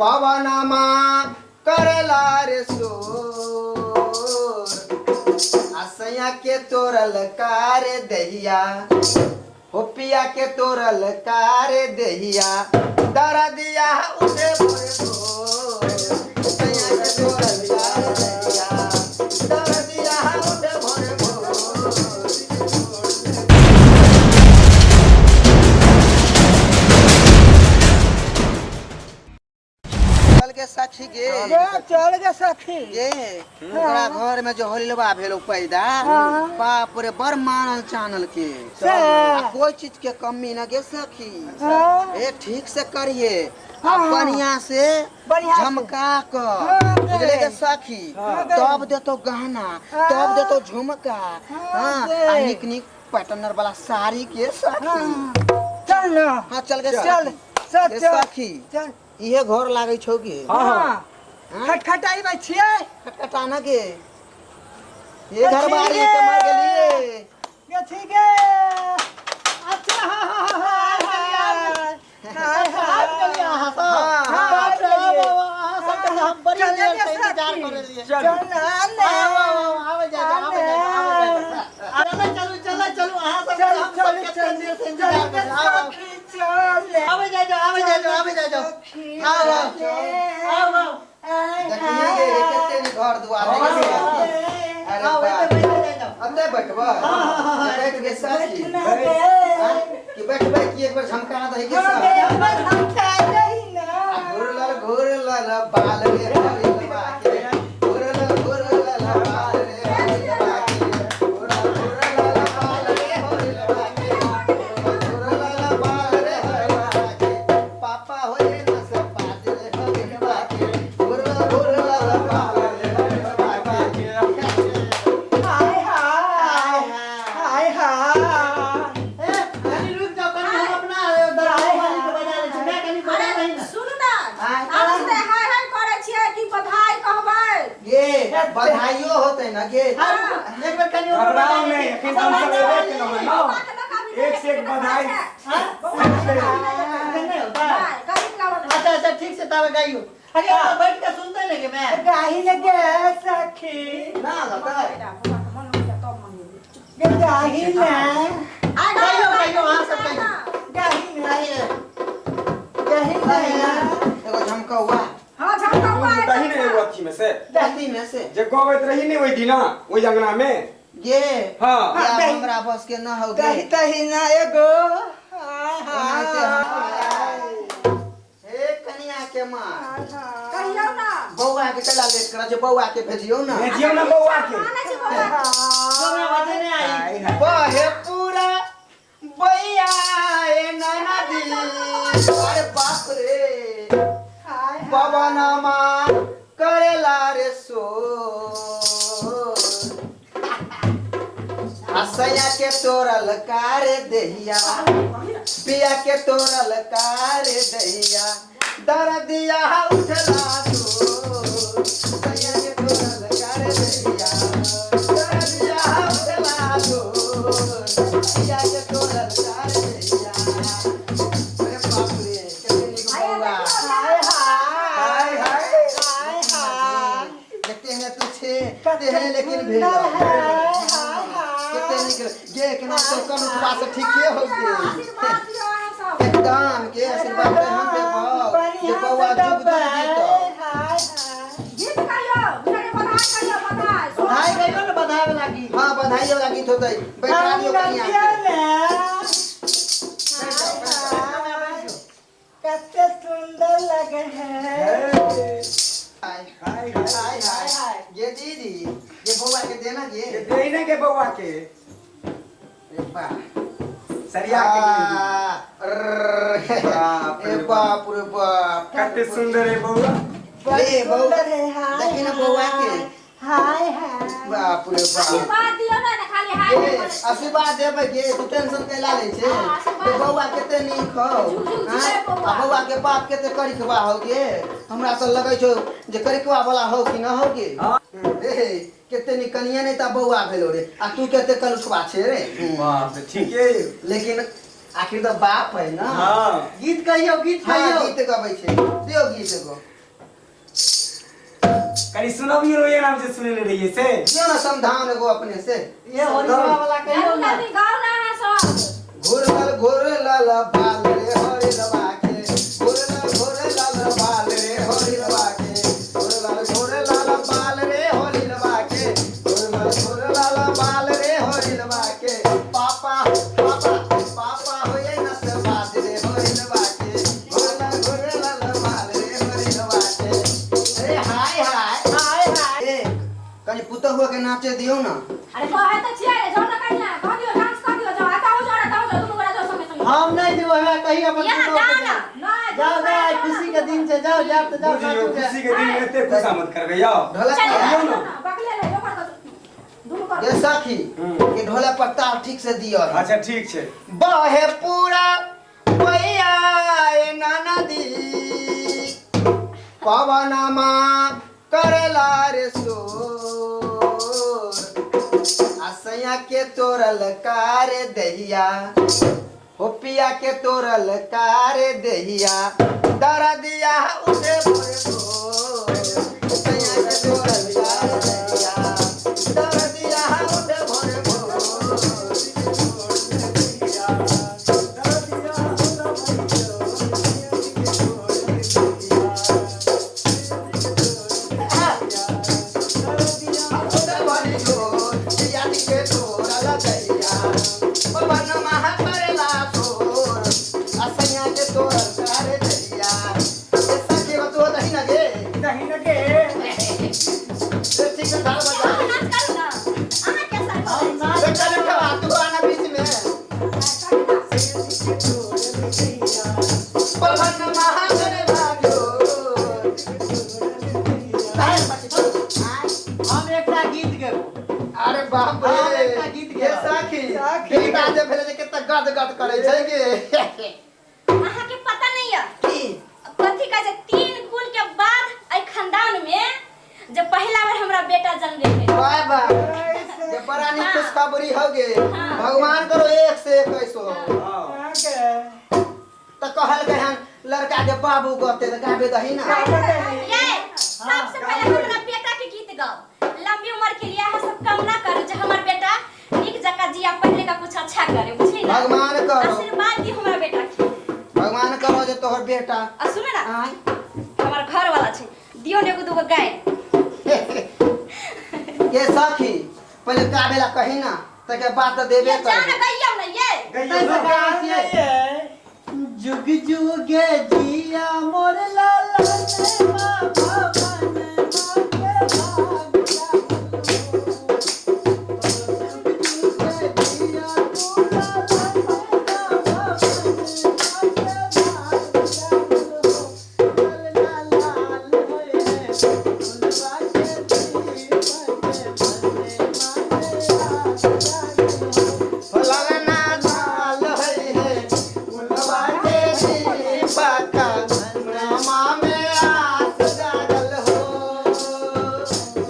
पवनमा करला रे शोर, असैया के तोरल कार दहिया, हो पिया के तोरल कार दहिया, दरदिया उठे भोरे भोर। सैया के तोरल कार दहिया, दरदिया उठे भोरे भोर। चल के सखी गे। गे चल गे सखी। गे ओकरा घर में जो होलिलवा भेलो पैदा, बाप रे, बड़ मानल चानल के। से। आ कोई चीज के कमी न गे सखी। हाँ। ए ठीक से करिए आ बढ़िया से। बढ़िया से। झमका क। हाँ गे। बुझले गे सखी? हाँ गे। तब देतो गहना, हाँ। तब देतो झुमका। हाँ हाँ गे। आ निक निक पैटर्नर वाला साड़ी के सखी। हाँ। चल ना। हाँ चल गे चल। सखी। चल। गे चल। सखी। चल। इहे घर लागै छौ गे? हाँ। हाँ? खटखटाई बा छियै। खटखटाना गे, ये घर बारी के मर गेलिए। गे ठीक है। अच्छा, हाँ हाँ हाँ हाँ हाँ हाँ। हाँ, हाँ। बाप रे, अहाँ सबके तऽ हम बड़ी चल देर गे से इंतजार सखी। करै रहियै। चल ना ने। आउ, आउ, आउ, आबै जाइ जाउ, आबै जाइ जाउ, आबै जाइ जाउ। चलै चलू, चलै चलू, अहाँ सबके चल हम चल सब कते चल देर से चल इंतजार गे करै रहियै। आउ, आउ। सखी चल। आबै जाइ जाउ, आबै जाइ जाउ, आबै जाइ जाउ। आउ, आउ। आउ, आउ। देखिए गे, कते नी घर दुआर है गे सखी। अरे आउ, बाप। एतऽ बैठ जाइ जाउ। अते बैठबै? बैठ गे सखी। बैठना गे। हाँ? कि बैठबै कि एक बेर झमका दही गे हाँ गे, सखी? हमर झमका दही ना। घुरलल घुरलल बाल रे हरिलवा के, घुरलल घुरलल बाल रे हरिलवा के, घुरलल घुरलल बाल रे हरिलवा के, घुरलल बाल रे हरिलवा के, पापा होए न से पात रे हरिलवा के, घुरलल घुरलल बाल रे हरिलवा के। हाय हाय हाय हाय। ए, कनी रुकि जाउ, कनी हम अपना दरभंगा वाली के बजा लै छी। माय, कनी बजा दही ने। सुनू ना। आय। आब से हाय हाय करै छियै कि बधाई कहबै? गे बधाइयो होतै ना गे? हाँ, रुकू, एक बेर कनी ओकरो बजा घबराउ लै नहि, छी। एखन तऽ हमसब एबे केलहुँ हँ ने। एक से एक बधाई। हाँ? एखन नहि होतै? अच्छा अच्छा, ठीक छै, ताबे गाइयो। अरे ओतऽ बैठ के सुनतै ने गे माय। गाही ने गे सखी। ना होतै। गे गाही ने। गाइयो, गाइयो, अहाँ सब गाइयो। गाही ने। गाही ने। गाही ने। एगो झमकौआ। हाँ, झमकौआ। दही ने एगो अथी में से। अथी में से। जे गबैत रही ने ओहि दिना ओहि अंगना में। गे। हाँ। या दही। हमरा बस के न हो गे। दही तही ना एगो। हाय ओनाहिते हाय। हे कनिया के माँ। कहियौ ना। बौआ के कैला लेट करै छै? बौआ के भेजियौ ना। भेजियौ ने बौआ के। आनै छी बौआ के। सोना बजेने आई। बहे पूरा बैया ए ननदी, अरे बाप रे, पवनमा करेला रे सो, हसैया के तोरल कार दहिया, पिया के तोरल कार दहिया, दरदिया उठला दो। सैया के तोरल कार दहिया, दरदिया उठला दो, पिया के तोरल कार दहिया। अरे बाप रे, कते नीक बौआ। हाय हाय। हाय हाय। हाय हाय। देखते हैं तू छे ते हैं लेकिन भेल कते नीक गे। केना तो कल उठवा से ठीके हो गे। आशीर्वाद दियौ अहाँ सब। एकदम के आशीर्वाद ते हम देबौ जे बौआ जुग जुग जीतौ। गीत कहियौ, बुझलियै? बधाई कहियौ, बधाई। बधाई गइयो ने, बधाई वाला गीत। हाँ, बधाई वाला गीत होतै। बैठा दियौ कनिया के। कते सुंदर लगे है। हाय हाय। हाय हाय। गे दीदी, गे बौआ के देना गे। जे देही ने के बौआ के। अरे वाह। सरिया के दे। आ, अर्र। बाप रे। ए बाप रे बाप। कते सुंदर है बौआ। बड़ ए बौआ। सुंदर है। हाय। देखी ना बौआ के। हाय हाय। बाप रे बाप। आशीर्वाद दियौ ने, ने खाली हाय गे हाय करै छियै। आशीर्वाद देबै गे, तू टेंशन कैला लै छै? हाँ, आशीर्वाद। गे बौआ कते नीक हौ। जुग जुग आँय? जिबै बौआ। आ बौआ के बाप कते करिकबा हौ गे। हमरा तऽ लगै छौ जे करिकबा वाला हौ कि न हौ गे। रे कते नीक कनिया नहि तऽ बौआ भेलो रे, आ तू कते कलुठवा छे रे। बाप रे, ठीके। लेकिन आखिर तऽ बाप है ना। हाँ। गीत कहियौ, गीत हाँ। कहियौ। गीत गबै छै, दियौ गीत एगो। कनी सुनबियो रे नाम से सुनेने रहिए से। दियौ ना समधान एगो अपने से। ये होलिका वाला कहियो ना। जल्दी गाओ ना अहाँ सब। घुरल घुरल बाल रे हरिलवा के, घुरल घुरल बाल रे हरिलवा के, घुरल घुरल बाल रे हरिलवा के, घुरल घुरल बाल रे हरिलवा के, पापा पापा पापा होए न से बाज रे हरिलवा के, घुरल घुरल बाल रे हरिलवा के। अरे हाय हाय हाय हाय। ए कनी पुतहुआ के नाचे दियौ ना। अरे कहै तऽ छियै, जाउ ने कहिया, कह दियौ, डांस कह दियौ, जाउ, आता हो जाउ, आता हो जाउ, दुनू गोरा जाउ संगे संगे। हम नहीं देबो, हमरा कही अपन यहाँ पुतोह के जा ना, जाओ। नहि, जाओ दुनू जाओ, आइ गोरा खुशी जाउ के ना। दिन छै, जाओ जाओ तऽ जाओ बुझियौ नाचू के। खुशी के दिन में एते खुशामद करबै यौ। ढोलक चलि दियौ जाउ ना। ना, बकले ले, ओकर तऽ दुनू कर। ये सखी हम्म। ये ढोलक पर ताल ठीक से दियो। अच्छा ठीक छै। बहे पूरा पैया ए नाना दी, पवनमा करला रे सोर, असैया के तोरल कार दहिया, हो पिया के तोरल कार दहिया, दरदिया उठे भोरे भोर, असैया के तोरल कार दहिया, दरदिया उठे भोरे भोर। दही न के। अहाँ नाच करू ना, अहाँ कैसा करै छी? हम एकटा गीत गेबो। अरे बाप हम रे, एकटा गीत ये गेबो। साखी गीत आज भेले जे केतना गद गद करै छै गे। अहाँके पता नहि यऽ की कथी कहै छै, 3 कुल के बाद एहि खानदान में जे पहिला बेर हमरा बेटा जन्म भेल। वाह वाह, ये बड़ा नीक खुशखबरी हो गे। हाँ। भगवान करो एक से एक ऐसो हो। हाँ। तो कहल के हन लड़का के बाबू गते त गाबे दही ना। ये सबसे पहले हमरा बेटा के गीत गाओ। लंबी उम्र के लिए अहाँ सब कामना करू जे हमर बेटा नीक जकाँ जिया, पढ़ का कुछ अच्छा करे, बुझली ना? भगवान करो, आशीर्वाद दी हमरा बेटा के। भगवान करो जे तोहर बेटा आ सुन ना, आय हमर घर वाला छै, दियो ने एगो दूगो गाय। ये सखी पहले गाबे ला कही ना, तके बात त देबे ये जा ना कर। गैया ना ये। गइयो ना। जुग जुगे जिया मोर लाला ने माँ भवन माँ के भाग जागल हो। जुग जुगे जिया तू लाला ने माँ भवन माँ के भाग जागल हो। ललना लाल होए है फुलवा के दीपक मने माने आग जागल हो। लगना लाल है है फुलवा के दीपक नमा में आस जागल हो।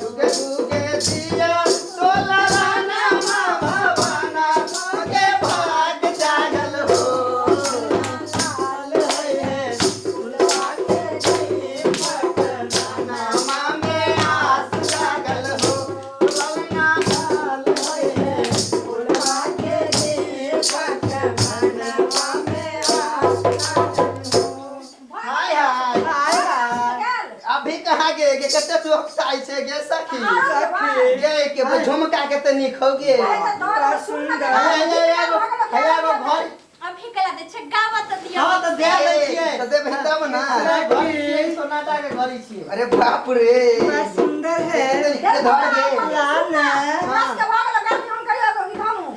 जुगे जुगे जिया तो ललना माँ भवाना के भाग जागल हो। लाल होए है फुलवा के दीपक नमा में आस जागल हो। ललना लाल होए है फुलवा के दीपक मनवा में आस जागल हो। हाय हाय हाय हाय। अभी कहाँ गे गे कते चौक आई छे गे सखी गे के झुमका के त नीक हो गे। सुंदर। हे हे एगो हे एगो घर अभी कला दे छै, गावा तऽ दियौ। हाँ तऽ दे दै छियै। त देबही तब ना। घड़ी छियै, सोनाटा के घड़ी छियै। अरे बाप रे, बड़ा सुंदर है। के धर गे। लाल ना।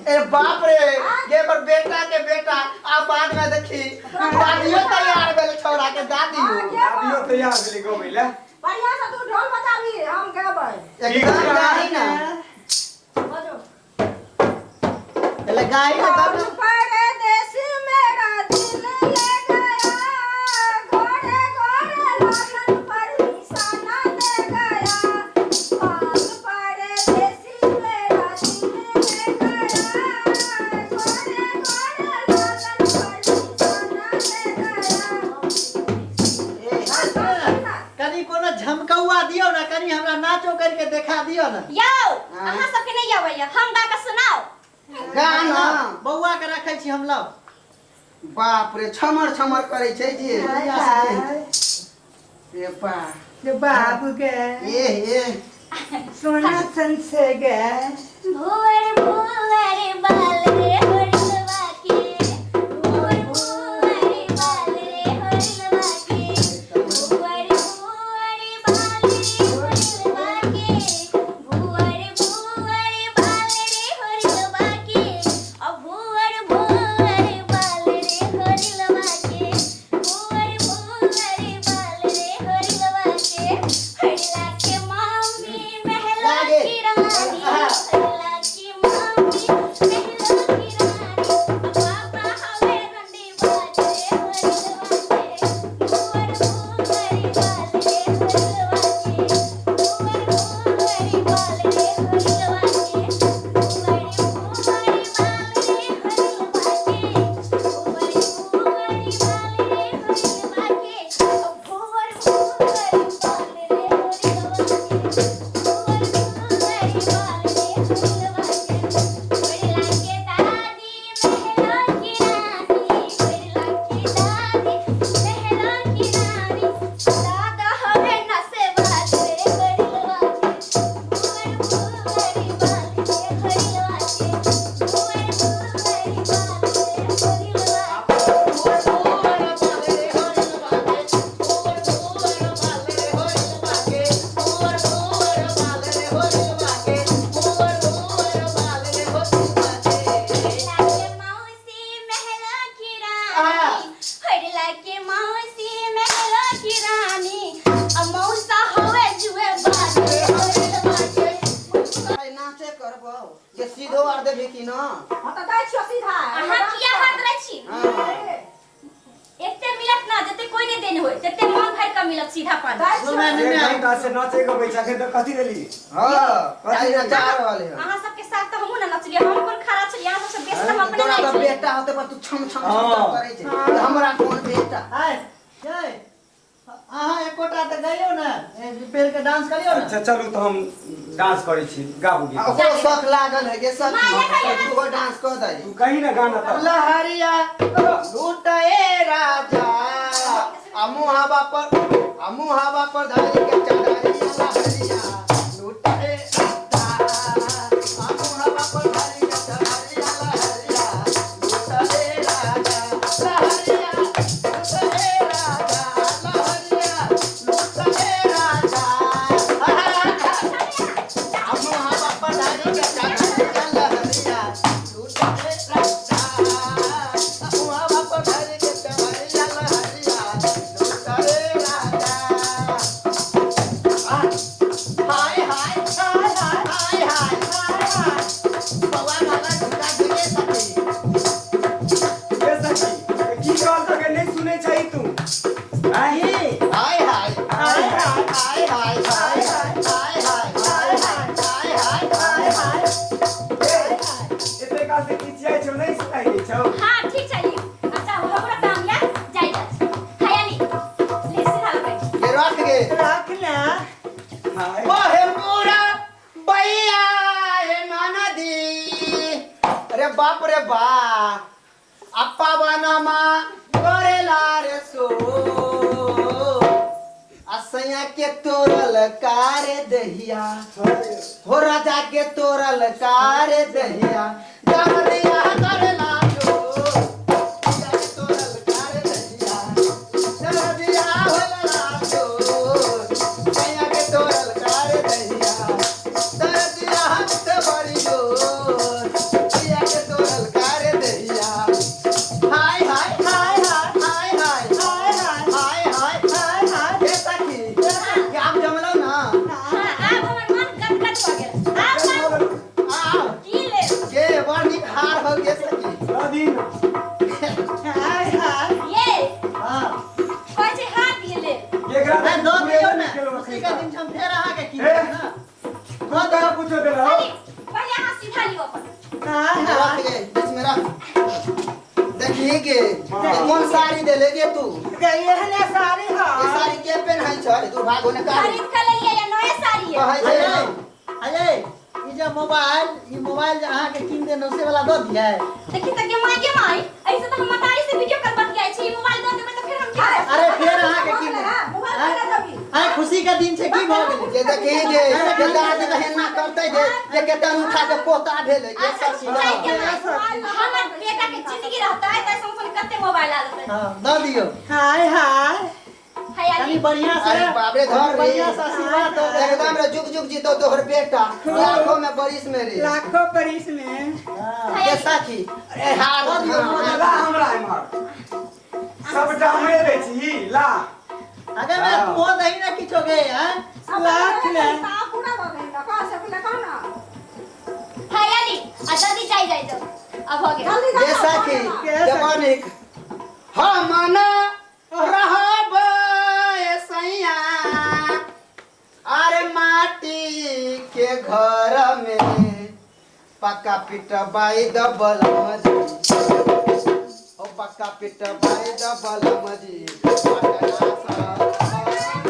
ए बाप रे, गे पर बेटा के बेटा आ बाद में देखी दादियो तैयार भेल छौड़ा के दादियो। दादियो तैयार भेलै गबै लए। बढ़िया से तू ढोल बजाबी, हम गेबै। एकदम गाही ना। बजो। पहले गाय ने तब ना। परदेस मेरा दिल ले गया, घोड़े घोड़े लालन पर निशाना दे गया। पाल परदेसी मेरा दिल ले गया, घोड़े घोड़े लालन पर निशाना दे गया। कनी कोनो झमकौआ दियौ ना, कनी हमरा गानो करके देखा दियो ना। यौ अहाँ सबके नहीं आबैया, हम गा के सुनाओ। गाना बौआ के रखै छी हम लाओ। बाप रे, छमर छमर करै छै जे। रे बा रे बाबू गे। ए ए सोना संसे गे। भोर भोर बाल रे होरिलवा के, भोर भोर बाल रे होरिलवा के, भोर भोर बाल रे होरिलवा के, भोर भोर बाल रे होरिलवा के, आ भोर भोर बाल रे होरिलवा के, भोर भोर बाल रे होरिलवा के। हरिला के मामी महला की रानी, हरिला की मामी महला की रानी, पापा हवे रंडी बाजे हरिलवा के, भोर भोर बाल रे हरिलवा के, भोर भोर बाल रे हरिलवा के, भोर भोर बाल रे हरिलवा के, भोर भोर बाल रे हरिलवा के, भोर भोर बाल रे हरिलवा के, भोर भोर बाल रे हरिलवा के। हरिला के दादी महला की रानी, हरिला की दादी महला की रानी, दादा हवे नसे बाजे हरिलवा के, भोर भोर बाल रे हरिलवा के, भोर भोर बाल रे हरिलवा के। हरिला के मौसी महला की रानी, हरिला के मौसी महला की रानी, आ मौसा हवे जुए बाजे हरिलवा के। अरे नाचे करबो जे सीधो आर देबी की ना? हाँ तऽ दै छियौ सीधा। अहाँ किया हाथ दै छी? हाँ। एते मिलत ना जते कोई नहीं देने होय, जते मन भर के मिलत सीधा पानी। दै छियौ। एक घंटा से नाचे के बैठा के तो कथी देली? हाँ, कथी नचा रहल है? अहाँ सबके साथ तो हमहूँ ना नचलियै, हम कोन खड़ा छलियै? अहाँ सबसे बेसी तऽ हम अपने तोरा नहि तऽ छलियै। बेटा होते पर तू छम छम छम हाँ। करै छै, तऽ हमरा कोन बेटा? आय जय अहाँ एकोटा तऽ गइयो ने, पेड़ के डांस करियो ने। अच्छा चलू तऽ हम डांस करै छी, गाबू आ गीत। ओकरो शौक लागल है गे सखी, माँ, देखा ओहो डांस कऽ दै। तू कही ना गाना तऽ। लहरिया लूटे राजा, आ मुहावा पर, आ मुहावा पर धरी के चढ़ाइया, लहरिया लूटे राजा, आ मुहावा पर धरी के चढ़ाइया, लहरिया लूटे राजा, लहरिया लूटे राजा, लहरिया लूटे राजा, आ मुहावा पर धरी के चढ़ाइया, लहरिया लूटे राजा, आ मुहावा पर धरी के चढ़ाइया, लहरिया लूटे राजा। हाय हाय हाय हाय हाय हाय हाय हाय, बौआ बाबा झुका झुके सखी। ए सखी, की कहल तके नहीं सुनै छै तू? आही हाय हाय हाय हाय हाय हाय हाय हाय हाय हाय हाय हाय हाय। एते काल से चिचियाइ छौ, नहीं सुनाइ दै छौ? हाँ ठीक छै लियौ। अच्छा हमरा काम या जाइ जाइ हयाली ले सीधा बैठ। के रख गे। रख ना। हाय। ओहे पूरा बैया हे ननदी, अरे बाप रे बा, अप्पा बनमा करेला रे सो, असैया के तोरल कारे दहिया, हो राजा के तोरल कारे दहिया, दरिया करेला जो, राजा के तोरल कारे दहिया, दरिया होला जो, सैया के तोरल कारे दहिया, दरिया हम ते बड़ी जो, सैया के तोरल कारे दहिया। हाय हाय हाय हाय हाय हाय हाय हाय हाय हाय हाय। हे सखी, के आब जमलौ ना? हाँ आब हमर मन गदगद भऽ गेल। आब हम आब की लेब? के बड़ नीक हार हो गे सखी। दीन। हाय हाय। ये हाँ कहै छै हाथ दिए लेब। एकरा ए, दऽ दियौ ने, केलौ खुशी के दिन छै, हम फेर अहाँके की ए। देब ना? दऽ दियौ, पूछो देलौ। खाली पहिले अहाँ सीधा लियौ अपन। हाय रख हाय। गे, बीच में रख। देखी गे, ये कौन साड़ी देले गे तू? गई है ना साड़ी। ये हाँ साड़ी के पेन्है छै? दुर्भाग्य होने का खरीद के लेलियै या नया साड़ी। मतारी कहै छै अरे अरे ई जे मोबाइल ई मोबाइल जे अहाँके कीन देने से वाला दऽ दियै देखी त गे माय गे माय ऐसे त हम मतारी से वीडियो कॉल बतियाइ छी मोबाइल दऽ देबै त फेर हम की अरे फेर अहाँके कीन मोबाइल केना देबही? आइ खुशी के दिन छै की भऽ गेलै जे देखी जे जे दादी बहन करतै जे जे केते उठा के पोता भेलै जे अच्छा सखी जाय के माय हमर बेटा के जिंदगी रहतै त संग कते मोबाइल आ जेतै हँ दऽ दियौ हाय हाय हयाली कनि बढ़िया से अरे बाप रे, धर रे। बढ़िया से आशीर्वाद दऽ देबै। एकदम रे जुग जुग जीतो तोहर बेटा लाखों में बरिस में रे लाखों बरिस में हँ। ये सखी अरे हार दऽ दियौ, हाँ, ला हमरा एम्हर सबटा हमरे दै छी ला अगर मैं तू हो दही ना किछो गे हैं लाख ले पूरा भऽ गेल कह सकले कह ना हयाली आ जल्दी जाय जाय जाओ अब हो गेल जल्दी ये सखी जवानिक हम न रहब सैया अरे माटी के घर में पक्का पिटबाई दबल मजी ओ पक्का पिटबाई दबल मजी पटना सा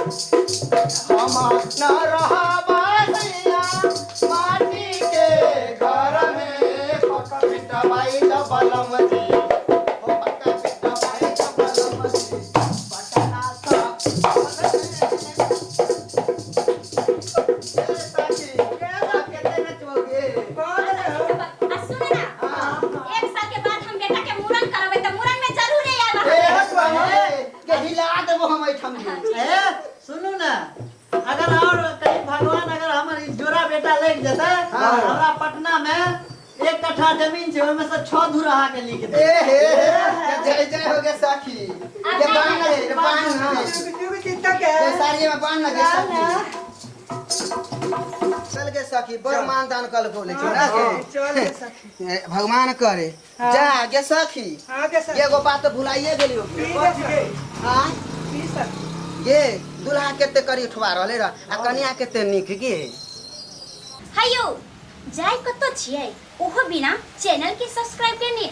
हम न रहब सैया माटी के घर में पक्का पिटबाई दबल मजी ओ पक्का पिटबाई दबल मजी पटना सा ए सखी, केते नचबोगे? आ सुन ना एक साल के बाद हम बेटा के मूड़न करबै त मूड़न में जरूर आएब ए हटवा, ए, के हिला देबो हम एहिठाम गे। ए सुनू ना अगर और कहीं भगवान अगर हमर ई जोड़ा बेटा लागि जेतै हाँ। हमरा पटना में एक कट्ठा जमीन छै ओहिमे से छह धूर अहाँके लिख ए देब हे हे, जय जय हो गया सखी के बांध रे बांध ना जुग जुग जीतो के के साड़ी में बांध ना के सखी चल के सखी बड़ मान दान कल को ले ना के चल गे सखी ए, भगवान करे जा गे सखी हाँ गे सखी एगो बात तो भुलाइए गेलियो की गे सखी हाँ की सखी गे दुल्हा केते करी उठवा रहले रह आ कनिया केते नीक गे हायो जाय कतौ छियै ओहो बिना चैनल के सब्सक्राइब केने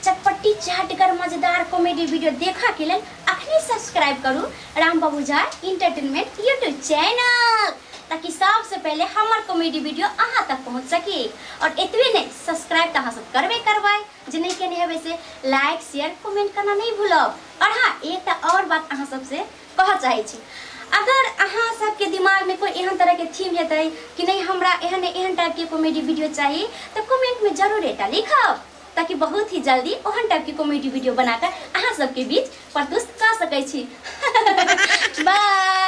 चटपटी चाटगर मजेदार कॉमेडी वीडियो देखा के लेल अखनी सब्सक्राइब करू Ram Babu Jha entertainment YouTube channel ताकि सबसे पहले हमर कॉमेडी वीडियो अहाँ तक पहुँच सके और एतबे नहीं सब्सक्राइब तो अहाँ सब करबे करबै जे नहीं केने हेबै से लाइक शेयर कमेंट करना नहीं भूलब और हाँ एकटा और बात अहाँ सबसे कहऽ चाहै छी अगर अहाँ सबके दिमागमे कोई एहन तरहके थीम हेतै कि नहीं हमरा एहन एहन टाइपके कॉमेडी वीडियो चाही तऽ कमेंटमे जरूर एकटा लिखब ताकि बहुत ही जल्दी ओहन टाइपके कॉमेडी वीडियो बनाकर अहाँ सबके बीच प्रस्तुत कऽ सकै छी बाय।